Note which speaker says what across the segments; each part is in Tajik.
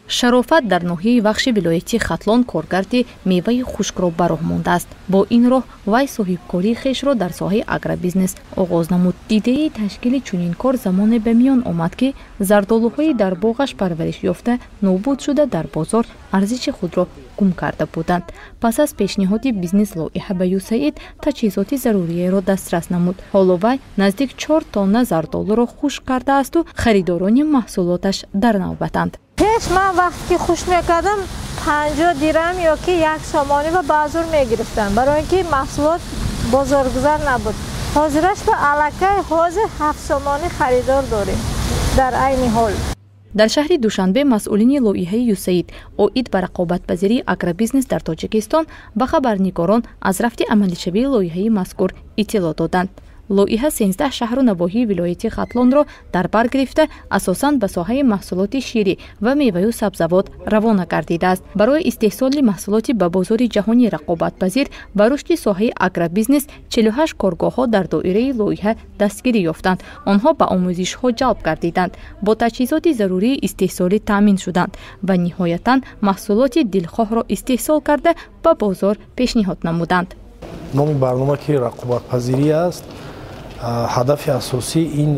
Speaker 1: Шарофат дар ноҳияи Вахши вилояти Хатлон коргарди меваи хушкро ба роҳ мондааст. Бо ин роҳ вай соҳибкории хешро дар соҳаи агробизнес оғоз намуд. Идеяи ташкили чунин кор замоне ба миён омад, ки зардолуҳои дар боғаш парвариш ёфта нобуд шуда, дар бозор арзиши худро гум карда буданд. Пас аз пешниҳоди бизнес-лоиҳа ба ЮСАИД таҷҳизоти заруриеро дастрас намуд. Ҳоло вай наздик 4 тонна зардолуро хушк кардаасту харидорони маҳсулоташ дар навбатанд.
Speaker 2: Пеш ман вақте ки хушк мекардам, 50 дирам ё ки 1 сомонӣ ба базур мегирифтам, барои ин ки маҳсулот бозоргузар набуд. Ҳозираш ба аллакай ҳозир 7 сомонӣ харидор дорем дар айни ҳол.
Speaker 1: Дар шаҳри Душанбе масъулини лоиҳаи ЮСАИД оид ба рақобатпазирии агробизнес дар Тоҷикистон ба хабарнигорон аз рафти амалишавии лоиҳаи мазкур иттилоъ доданд. Лоиҳа 13 шаҳру навоҳии вилояти Хатлонро дар бар гирифта, асосан ба соҳаи маҳсулоти ширӣ ва меваю сабзавот равона гардидааст. Барои истеҳсоли маҳсулоти ба бозори ҷаҳонӣ рақобатпазир ва рушди соҳаи агробизнес 48 коргоҳҳо дар доираи лоиҳа дастгирӣ ёфтанд. Онҳо ба омӯзишҳо ҷалб гардиданд, бо таҷҳизоти зарурии истеҳсолӣ таъмин шуданд ва ниҳоятан маҳсулоти дилхоҳро истеҳсол карда ба бозор пешниҳод намуданд.
Speaker 3: Номи барнома ки рақобатпазирӣ аст, ҳадафи асосӣ ин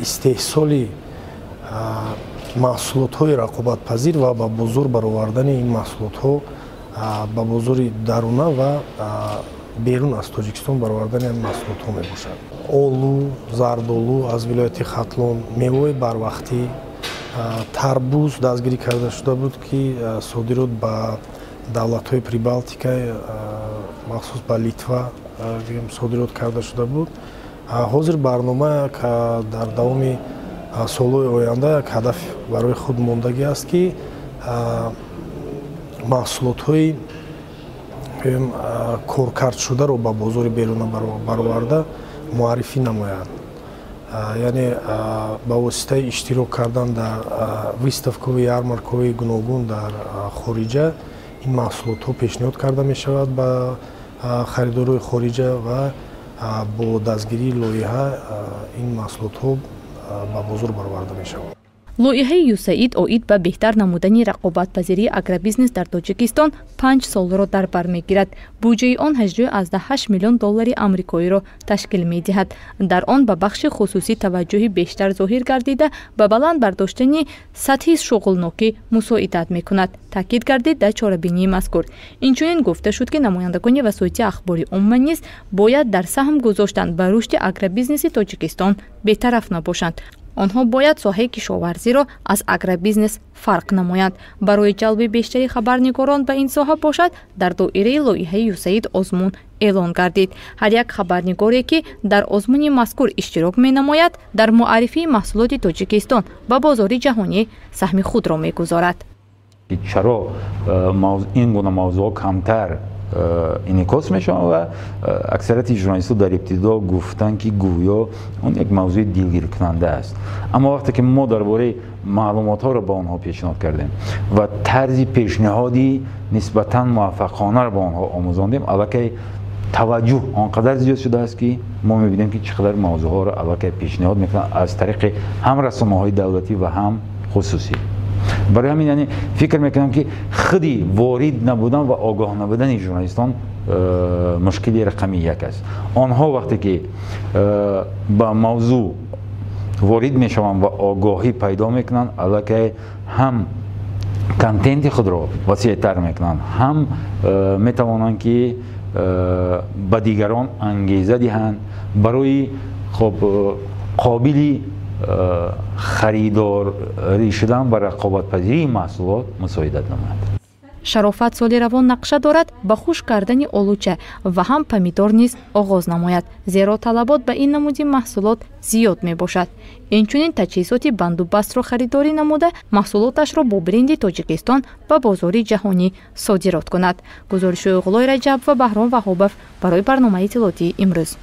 Speaker 3: истеҳсоли маҳсулотҳои рақобатпазир ва ба бозор баровардани ин маҳсулотҳо ба бозори даруна ва берун аз Тоҷикистон баровардани ин маҳсулотҳо мебошад. Олу, зардолу аз вилояти Хатлон, меваи барвақтӣ, тарбуз дастгирӣ карда шуда буд, ки содирот ба давлатҳои Прибалтика, махсус ба Литва содирот карда шуда буд. Ҳозир барнома дар давоми солҳои оянда як ҳадаф барои худ мондагӣ аст, ки маҳсулотҳои коркардшударо ба бозори беруна бароварда муаррифӣ намояд. Яъне ба воситаи иштирок кардан дар выставкаҳои ярмаркаҳои гуногун дар хориҷа ин маҳсулотҳо пешниҳод карда мешавад ба харидорои хориҷа ва бо дастгирии лоиҳа ин маҳсулотҳо ба бозор бароварда мешаванд.
Speaker 1: Лоиҳаи ЮСАИД оид ба беҳтар намудани рақобатпазирии агробизнес дар Тоҷикистон 5 солро дар бар мегирад. Буҷаи он 8,8 миллион доллари амрикоиро ташкил медиҳад. Дар он ба бахши хусусӣ таваҷҷӯҳи бештар зоҳир гардида, ба баланд бардоштани сатҳи шуғлнокӣ мусоидат мекунад, таъкид гардид дар чорабинии мазкур. Инчунин гуфта шуд, ки намояндагони васоити ахбори умма низ бояд дар саҳм гузоштан ба рушди агробизнеси Тоҷикистон бетараф набошанд. Онҳо бояд соҳаи кишоварзиро аз агробизнес фарқ намоянд. Барои ҷалби бештари хабарнигорон ба ин соҳа бошад, дар доираи лоиҳаи ЮСАИД озмун эълон гардид. Ҳар як хабарнигоре, ки дар озмуни мазкур иштирок менамояд, дар муаррифии маҳсулоти Тоҷикистон ба бозори ҷаҳонӣ саҳми худро мегузорад.
Speaker 4: Чаро ин гуна мавзӯъҳо камтар инъикос мешаванд ва аксарияти журналистҳо дар ибтидо гуфтанд, ки гӯё он як мавзӯи дилгиркунанда аст. Аммо вақте ки мо дар бораи маълумотҳоро ба онҳо пешниҳод кардем ва тарзи пешниҳоди нисбатан муваффақонаро ба онҳо омӯзондем, аллакай таваҷҷӯҳ он қадар зиёд шудааст, ки мо мебинем, ки чӣ қадар мавзӯъҳоро аллакай пешниҳод мекунанд аз тариқи ҳам расонаҳои давлатӣ ва ҳам хусусӣ. Барои ҳамин яъне фикр мекунам, ки худи ворид набудан ва огоҳ набудани журналистон мушкили рақами як аст. Онҳо вақте ки ба мавзӯъ ворид мешаванд ва огоҳӣ пайдо мекунанд, аллакай ҳам контенти худро васеътар мекунанд, ҳам метавонанд, ки ба дигарон ангеза диҳанд барои хоб қобили харидорӣ шудан ва рақобатпазирии маҳсулот мусоидат намояд.
Speaker 1: Шарофат соли равон нақша дорад ба хушк кардани олуча ва ҳам помидор низ оғоз намояд, зеро талабот ба ин намуди маҳсулот зиёд мебошад. Инчунин таҷҳизоти бандубастро харидорӣ намуда, маҳсулоташро бо бренди Тоҷикистон ба бозори ҷаҳонӣ содирот кунад. Гузориши Оғлои Раҷаб ва Баҳром Ваҳобов барои барномаи иттилоотии имрӯз.